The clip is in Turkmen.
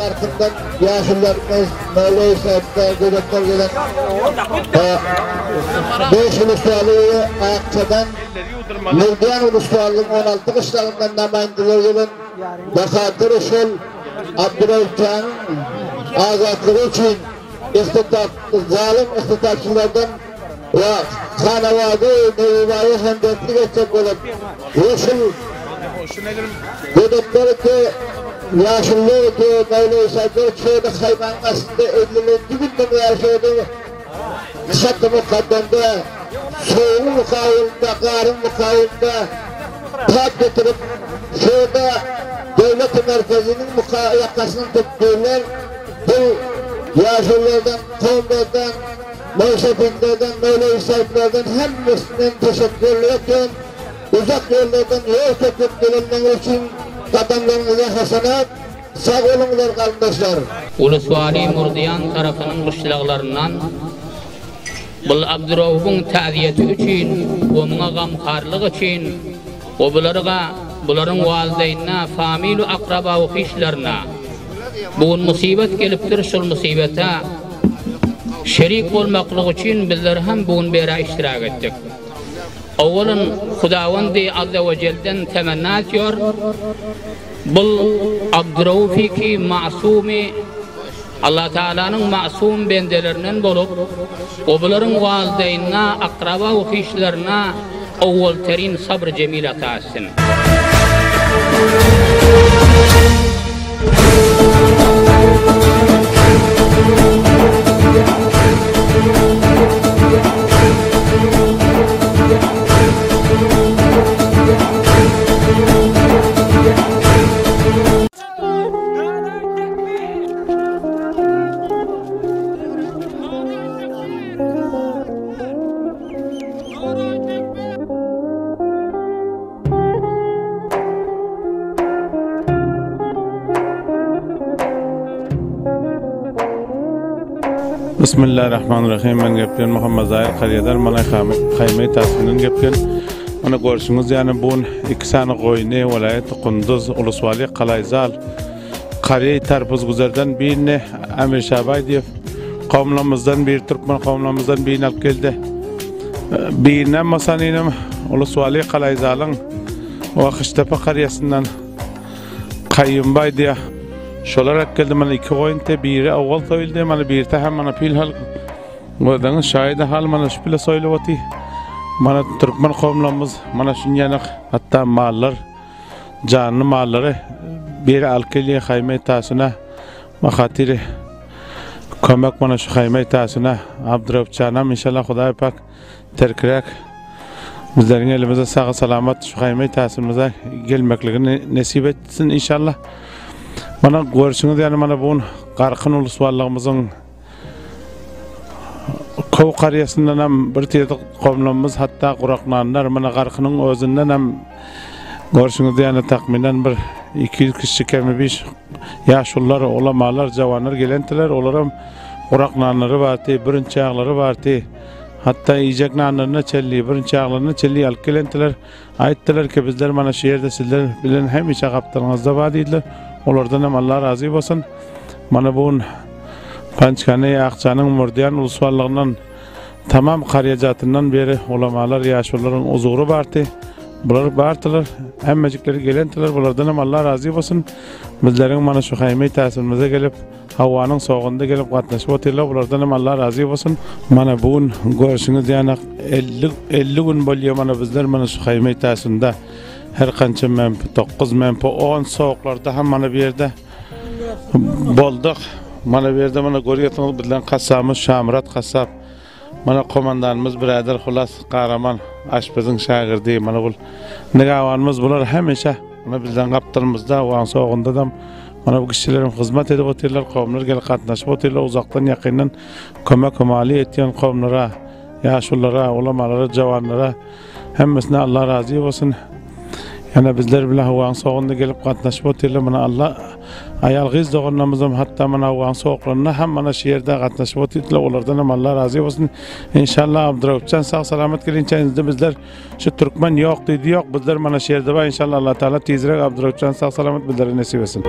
Arkyndan ýaşulularymyz Mowlaý Saidde gödekler gelen Beş uluswaly Akçadan Murdiýan uluswalynyň 16 gyşlagyndan namaýyndylar gelen Bahadyr şol Abdyraufjanyň azatlygy üçin ihtitap zalym ihtitapçylardan we Hanawady Newibaýa hemdemlik etjek bolup we şul gödekler ki ýaşulular ki Mowlaý Saidler şeýle haýmanyň astynda 50-nji günden bäri şeýle Şatly mukaddamda, sowugyň mukawylynda, garyň mukawylynda tap getirip, şurada döwlet merkeziniň ýakasyny tutdular. Bu ýaşululardan, kowumlardan, moýsepitlerden, mowlawi saýyplardan hemmesinden teşekkürler etýän. Uzak ýollardan ýol söküp gelenleriňiz üçin gadamlaryňyza hasanat. Sag boluňlar garyndaşlar. Ulus-Wali Murdiýan tarapynyň gyşlaglaryndan bul Abduraubyň täziýeti üçin we muňa gamharlyk üçin we bularga, bularyň walideýnine, famil-u akraba-u hyşlaryna bu gün musybat gelipdir, şol musybata şerik bolmaklyk üçin bizler hem bu gün bera iştirak etdik. Owalyn Hudawendi Azza we Jelden temenna etýor, Bul Abduraufiki masumy. Allah Taalanyň masum bendelerinden bolup, we bularyň walideýnine, akraba we hyşlaryna owwal terin sabr jemil ata etsin. Bismillahirrahmanirrahim. Men gepleýän Muhammet Zahir Karýadar Malaý Haýmeý tarapyndan gepleýän. Mana görşüňiz ýaly bu gün iki sany goýny welaýat Kunduz Uluswaly Kalaýzal Karýaý Tarpuzguzardan birini Amir Şabaý diýip kowumlarymyzdan bir türkmen kowumlarymyzdan birini alyp geldi. Birinem bolsa inim Uluswaly Kalaýzalyň Wahyştepe karýasyndan Kaýumbaý diýip şolar alyp geldi. Mana iki goýun te biri owal soýuldy, mana birisi hem mana pil hal Gördüňiz şaýda hal mana şu pile soýlup oty. Mana türkmen kowumlarymyz mana şunýanak hatda mallar janly mallary biri alyp gelýär haýma etasyna mahatyry kömek mana şu haýma etasyna Abdurabjanam inşallah Hudaý pak terkiräk bizleriň elimize sag salamat şu haýma etasymyza gelmekligini nesip etsin inşallah. Mana görşüňiz ýaly mana bu gün Garkyn ulusballygymyzyň Kow karýasyndanam bir tirdik gomlamyz hatda guraknanlar mana Garkynyň özündenem görşüňiz ýaly takmynan bir 200 kişi kemi biş ýaşulular, ulamalar, jawanlar gelentiler. Olaram gurak nanlary bardy, bürünç ýaglary bardy. Hatda iýjek nanlaryna çenli, bürünç ýaglaryna çenli alyp gelentiler. Aýtdylar ki, bizler mana şu ýerde sizler bilen hemişe gapdalyňyzda bar diýdiler. Olardan hem Allah razy bolsun. Mana bu gün Pançkany Akjanyň Murdiýan ulusballygyndan tamam karýajatyndan beri ulamalar, ýaşulularyň uzury bardy. Bular bardylar, hemmejikleri gelentiler. Bulardan hem Allah razy bolsun. Bizleriň mana şu haýmy täsirimize gelip, howanyň sogunda gelip gatnaşyp otyrlar. Bulardan hem Allah razy bolsun. Mana bu gün görşüňiz ýaly 50 50 gün bolýar mana bizler mana şu haýmy täsirinde her kança menp 9 menp 10 sowuklarda hem mana bu ýerde bolduk. Mana bu ýerde mana görýärsiňiz bizden kassabymyz Şamyrat kassap. Mana komandanymyz birader Hulas Garaman aşpeziň şägirdi. Mana bul nigawanymyz bular hemişe mana bizden gapdalymyzda waň sogunda da mana bu kişilerim hyzmat edip otyrlar, kowumlar gelip gatnaşyp otyrlar uzakdan ýakyndan kömek mali etýän kowumlara, ýaşululara, ulamalara, jawanlara Hemmesine Allah razy bolsun. Ýene bizler bilen howaň sogunda gelip gatnaşyp otyrlar. Mana Allah aýal gyz doganlarymyzam hatda mana howaň sowuklarynda hem mana şu ýerde gatnaşyp otyrdylar. Olardan hem Allah razy bolsun. Inşallah Abduraufjan sag salamat gelinçä indi bizler şu türkmen ýok diýdi ýok. Bizler mana şu ýerde bar. Inşallah Allah Taala tizrek Abduraufjan sag salamat bizlere nesip etsin.